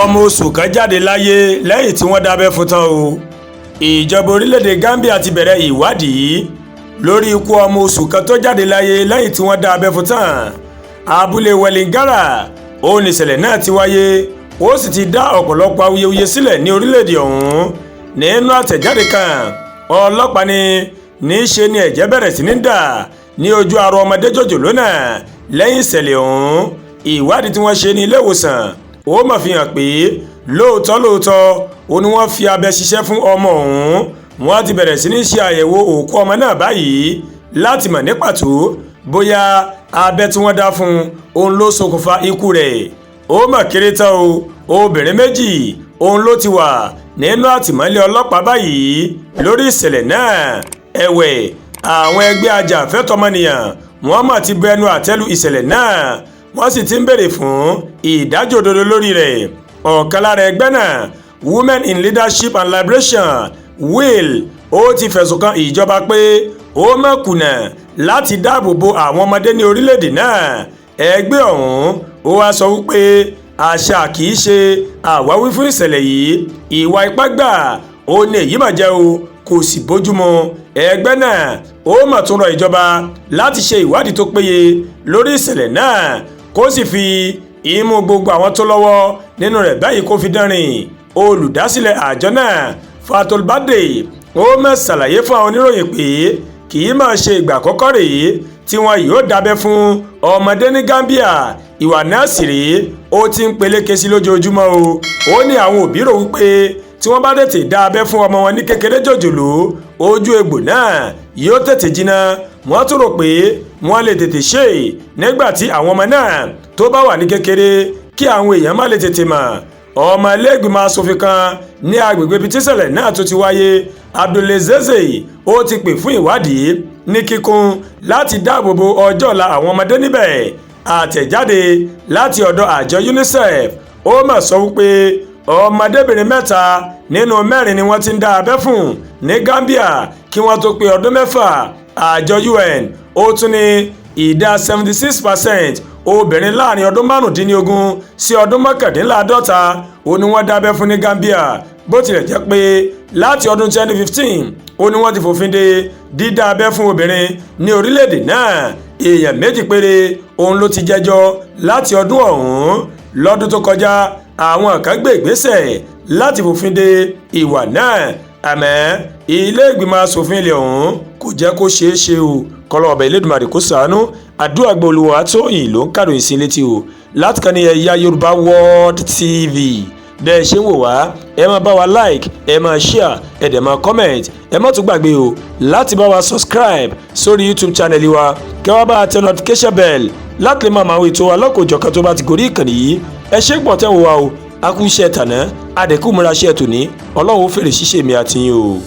Ọmọ oṣù kan jáde láyé lẹ́yìn tí wọ́n dábẹ́ fún tán o. Ìjọba orílẹ̀-èdè Gambia ti bẹ̀rẹ̀ ìwádìí lórí ikú ọmọ oṣù kan tó jáde láyé lẹ́yìn tí wọ́n dá abẹ́ fún tán. Abúlé Wellingara òun nìṣẹ̀lẹ̀ náà ti wáyé, ó sì ti dá ọ̀pọ̀lọpọ̀ awuyewuye sílẹ̀ ní orílẹ̀-èdè ọ̀hún. Nínú àtẹ̀jáde kan, ọlọ́pàá ní níṣe ni ẹ̀jẹ̀ bẹ̀rẹ̀ sí ní dà ní ojú ara ọmọdé jòjòló náà lẹ́yìn ìṣẹ̀lẹ̀ ọ̀hún. Ìwádìí tí wọ́n ṣe ní ilé ìwòsàn ó mà fi hàn pé lóòótọ́ lóòótọ́ ó ní wọ́n fi abẹ ṣiṣẹ́ fún ọmọ ọ̀hún. Wọ́n ti bẹ̀rẹ̀ sí ní ṣe àyẹ̀wò òkú ọmọ náà báyìí láti mọ̀ ní pàtó bóyá abẹ tí wọ́n dá fún òun ló ṣokùnfà ikú rẹ̀. Ó mà kéré tán o, obìnrin méjì òun ló ti wà nínú àtìmọ́lé ọlọ́pàá báyìí lórí ìṣẹ̀lẹ̀ náà. Ẹ̀wẹ̀, àwọn ẹgbẹ́ ajàfẹ́tọ̀ọ́mọnìyàn wọ́n mà ti bu ẹnu àtẹ́lu ìṣẹ̀lẹ̀ náà, wọ́n sì ti ń béèrè fún ìdájọ́ òdodo lórí rẹ̀. Ọ̀kan lára ẹgbẹ́ náà, Women in Leadership and Liberation, WILL, ó ti fẹ̀sùn kan ìjọba pé ó má kùnà láti dáàbò bo àwọn ọmọdé ní orílẹ̀-èdè náà. Ẹgbẹ́ ọ̀hún ó wá sọ wípé àṣà kì í ṣe àwáwí fún ìṣẹ̀lẹ̀ yìí, ìwà ipá gbà ó ní èyí mà jẹ́ o, kò sì bójúmu. Ẹgbẹ́ náà ó mà tún rọ ìjọba láti ṣe ìwádìí tó péye lórí ìṣẹ̀lẹ̀ náà, kó sì fi ìmú gbogbo àwọn tó lọ́wọ́ nínú rẹ̀ báyìí kó fi dánrin. Olùdásílẹ̀ àjọ náà, Fatolbade, ó mà ṣàlàyé fún àwọn oníròyìn pé kì í máa ṣe ìgbà àkọ́kọ́ rèé tí wọn yóò dábẹ́ fún ọmọdé ní Gambia. Ìwà náà sì rèé, ó ti ń peléke sí lójoojúmọ́ o. Ó ní àwọn òbí rò wípé tí wọ́n bá tètè dá abẹ́ fún ọmọ wọn ní kékeré jòjòló, ojú egbò náà yóò tètè jiná. Wọ́n tún rò pé wọ́n lè tètè ṣe nígbà tí àwọn ọmọ náà tó bá wà ní kékeré kí àwọn èèyàn má lè tètè mọ̀. Ọmọ iléègbìmọ̀ asòfin kan ní agbègbè ibi tíṣẹ̀lẹ̀ náà tó ti wáyé, Abdulezeze, ó ti pè fún ìwádìí ní kíkún láti dáàbò bo ọjọ́ ọ̀la àwọn ọmọdé níbẹ̀. Àtẹ̀jáde láti ọ̀dọ̀ àjọ UNICEF ó mà sọ wípé ọmọdébìnrin mẹ́ta nínú mẹ́rin ni wọ́n ti ń dá abẹ́ fún ní Gambia kí wọ́n tó pé ọdún 6. Àjọ UN ó tún ní ìdá 76% obìnrin láàrin ọdún 15 sí ọdún 49 ó ní wọ́n dábẹ́ fún ní Gambia, bó tilẹ̀ jẹ́ pé láti ọdún 2015 ó ní wọ́n ti fòfin de dídá abẹ́ fún obìnrin ní orílẹ̀-èdè náà. Èèyàn méjì péré òun ló ti jẹ́jọ́ láti ọdún ọ̀hún. Lọ́dún tó kọjá, àwọn kan gbé ìgbésẹ̀ láti fòfin de ìwà náà, àmọ́ ilé ìgbìmọ̀ asòfin ilẹ̀ ọ̀hún kò jẹ́ kó ṣeé ṣe o. Kọ́lọ́ ọ̀bẹ Elédùmarè kó ṣàánú. Àdúrà gbòòlùwà tóyìn ló ń kàròyìn sí létí o láti kàn ní Ẹ̀yà Yorùbá World TV. Bẹ́ẹ̀ ṣe ń wò wá, ẹ máa bá wa like, ẹ máa share, ẹ dẹ̀ máa comment. Ẹ má tún gbàgbé o láti bá wa subscribe sórí YouTube channel wa, kí wọ́n bá tẹ notification bell láti lè máa máa wo ètò alọ́kòjọ̀kan tó bá ti gorí ìkànnì yìí. Ẹ ṣé pọ̀ tẹ́ ń wò wá o. A kú iṣẹ́ tàná, adẹ̀kú múra iṣẹ́ tòní. Ọlọ́run ó fèrè ṣíṣe mi àti yín o.